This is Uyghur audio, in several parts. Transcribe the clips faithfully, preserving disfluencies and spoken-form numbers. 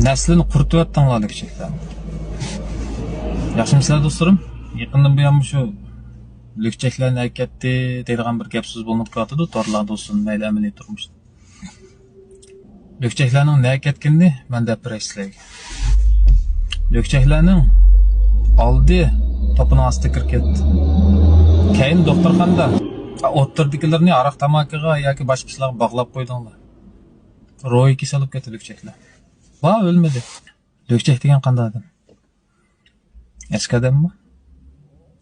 نەسلىنى قۇرۇتۇۋەتتىڭلار لۆكچەكلەر. ياخشىمۇسىلەر دوستلىرىم؟ يېقىندىن بۇيان مۇشۇ لۆكچەكلەر نەگە كەتتى دەيدىغان بىر گەپ سۆز بولۇنۇپ كېلىۋاتىدۇ تورلاردا بولسۇن، مەيلى ئەمەلىي تۇرمۇشتا. لۆكچەكلەرنىڭ نەگە كەتكىنىنى مەن دەپ بېرەي سىلەرگە. لۆكچەكلەرنىڭ ئالدى توپىنىڭ ئاستىغا كىرىپ كەتتى. كەينى دوختۇرخانىدا ئوتتۇرىدىكىلىرىنى ھاراق تاماكىغا ياكى باشقا ئىشلارغا باغلاپ قويدۇڭلار. روھىي كېسەل بولۇپ كەتتى لۆكچەكلەر. بار ئۆلمىدى. لۆكچەك دېگەن قانداق ئادەم؟ ئەسكى ئادەممۇ؟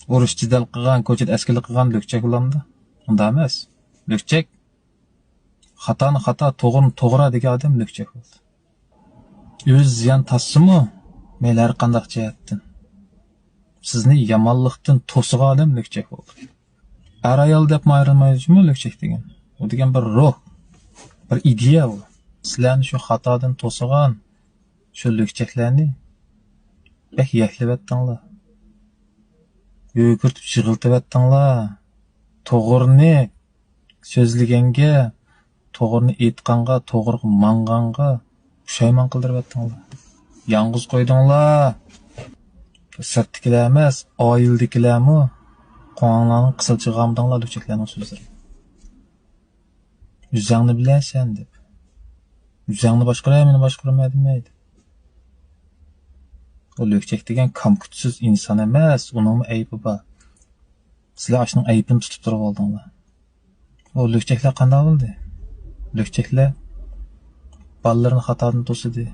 ئۇرۇش جېدەل قىلغان، كوچىدا ئەسكىلىك قىلغان لۆكچەك بولامدۇ؟ ئۇنداق ئەمەس. لۆكچەك خاتانى خاتا، توغرىنى توغرا دېگەن ئادەم لۆكچەك بولدى. ئۆزى زىيان تارتسىمۇ، مەيلى ھەر قانداق جەھەتتىن سىزنى يامانلىقتىن توسىغان ئادەم لۆكچەك بولدى. ئەر-ئايال دەپمۇ ئايرىلمايدۇ جۇمۇ لۆكچەك دېگەن. ئۇ دېگەن بىر روھ، بىر ئىدىيە ئۇ. سىلەرنى شۇ خاتادىن توسىغان شۇ لۆكچەكلەرنى بەك يەكلىۋەتتىڭلار. يۈگۈرتۈپ يىغلىتىۋەتتىڭلار. توغرىنى سۆزلىگەنگە، توغرىنى ئېيتقانغا، توغرىغا ماڭغانغا پۇشايمان قىلدۇرۇۋەتتىڭلار. يالغۇز قويدۇڭلار. سىرتتىكىلەر ئەمەس، ئائىلىدىكىلەرمۇ قوڭاڭلارنىڭ قىسىلچىغا ئالمىدىڭلار لۆكچەكلەرنىڭ سۆزلىرىنى. ئۆزەڭنى بىلەسەن دەپ. ئۆزەڭنى باشقۇر، مېنى باشقۇرما دېمەيدۇ. ئۇ لۆكچەك دېگەن كامكۈتسىز ئىنسان ئەمەس، ئۇنىڭمۇ ئەيىبى بار. سىلەر ئاشۇنىڭ ئەيىبىنى تۇتۇپ تۇرۇۋالدىڭلار. ئۇ لۆكچەكلەر قانداق بولدى؟ لۆكچەكلەر بالىلىرىنى خاتادىن توسىدى.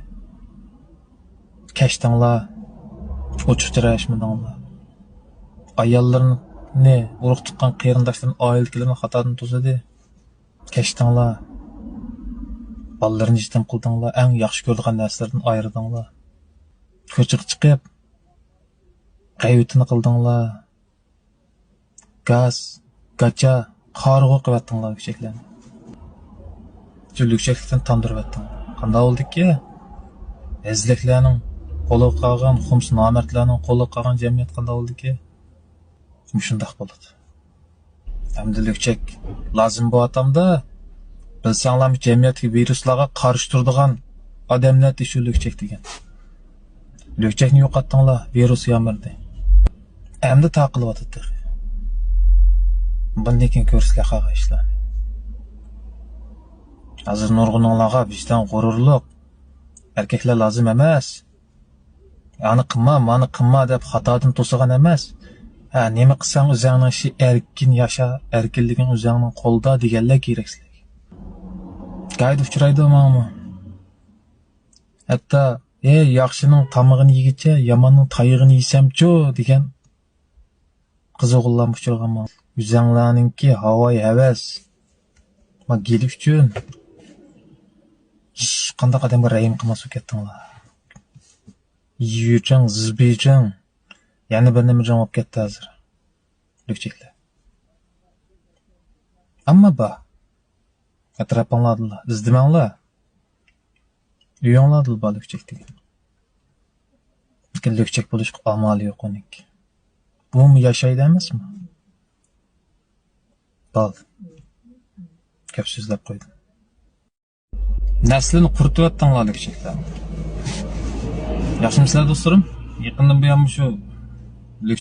كەچتىڭلار، ئوچۇق چىراي ئاچمىدىڭلار. ئاياللىرىنى، ئۇرۇق تۇغقان قېرىنداشلىرىنى، ئائىلىدىكىلىرىنى خاتادىن توسىدى. كەچتىڭلار، بالىلىرىنى يېتىم قىلدىڭلار، ئەڭ ياخشى كۆرىدىغان نەرسىلىرىدىن ئايرىدىڭلار. كوچىغا چىقىپ، غەيۋىتىنى قىلدىڭلار. گاز، گاچا، قارىغۇ قىلىۋەتتىڭلار لۆكچەكلەرنى. شۇ لۆكچەكلىكتىن تاندۇرۇۋەتتىڭلار. قانداق بولدىكى؟ ھېززىلىكلەرنىڭ قولىغا قالغان، خۇمسى نامەردلەرنىڭ قولىغا قالغان جەمئىيەت قانداق بولدىكى؟ مۇشۇنداق بولىدۇ. ئەمدى لۆكچەك لازىم بولۇۋاتامدا، بىلسەڭلارمۇ جەمئىيەتتىكى ۋىرۇسلارغا قارشى تۇرىدىغان ئادەملەر شۇ لۆكچەك دېگەن. لۆكچەكنى يوقاتتىڭلار، ۋىرۇس يامرىدى. ئەمدى تارقىلىۋاتىدۇ تېخى. بۇندىن كېيىن كۆرىسىلەر قالغان ئىشلارنى. ھازىر نۇرغۇنۇڭلارغا ۋىجدان، غۇرۇرلۇق، ئەركەكلەر لازىم ئەمەس. ئانى قىلما، مانى قىلما دەپ خاتادىن توسىغان ئەمەس. ھە، نېمە قىلساڭ ئۆزەڭنىڭ ئىشى، ئەركىن ياشا، ئەركىنلىكىڭ ئۆزەڭنىڭ قولىدا دېگەنلەر كېرەك سىلەرگە. گايدا ئۇچرايدۇ ماڭىمۇ. ھەتتا، ئەي، ياخشىنىڭ تامىقىنى يېگىچە، ياماننىڭ تايىقىنى يېسەمچۇ دېگەن قىزىغۇنلارمۇ ئۇچرىغان ماڭا. ئۆزەڭلارنىڭكى ھاۋايى ھەۋەس. ما گېلى ئۈچۈن ھېچقانداق ئادەمگە رەھىم قىلماس بولۇپ كەتتىڭلار. يۈجىڭ، زىبىجىڭ، يەنە بىر نېمە جىڭ بولۇپ كەتتى ھازىر. لۆكچەكلەر. ئەمما بار. ئەتراپىڭلاردىلا ئىزدىمەڭلار. ئۆيۈڭلاردىلا بار لۆكچەك دېگەن. لېكىن لۆكچەك بولۇشقا ئامالى يوق ئۇنىڭكى. بۇمۇ ياشايدۇ ئەمەسمۇ؟ بال. كۆپ سۆزلەپ قويدۇم. نەسلىنى قۇرۇتۇۋەتتىڭلار لۆكچەكلەر. ياخشىمۇسىلەر دوستلىرىم؟ يېقىندىن بۇيان مۇشۇ لۆك-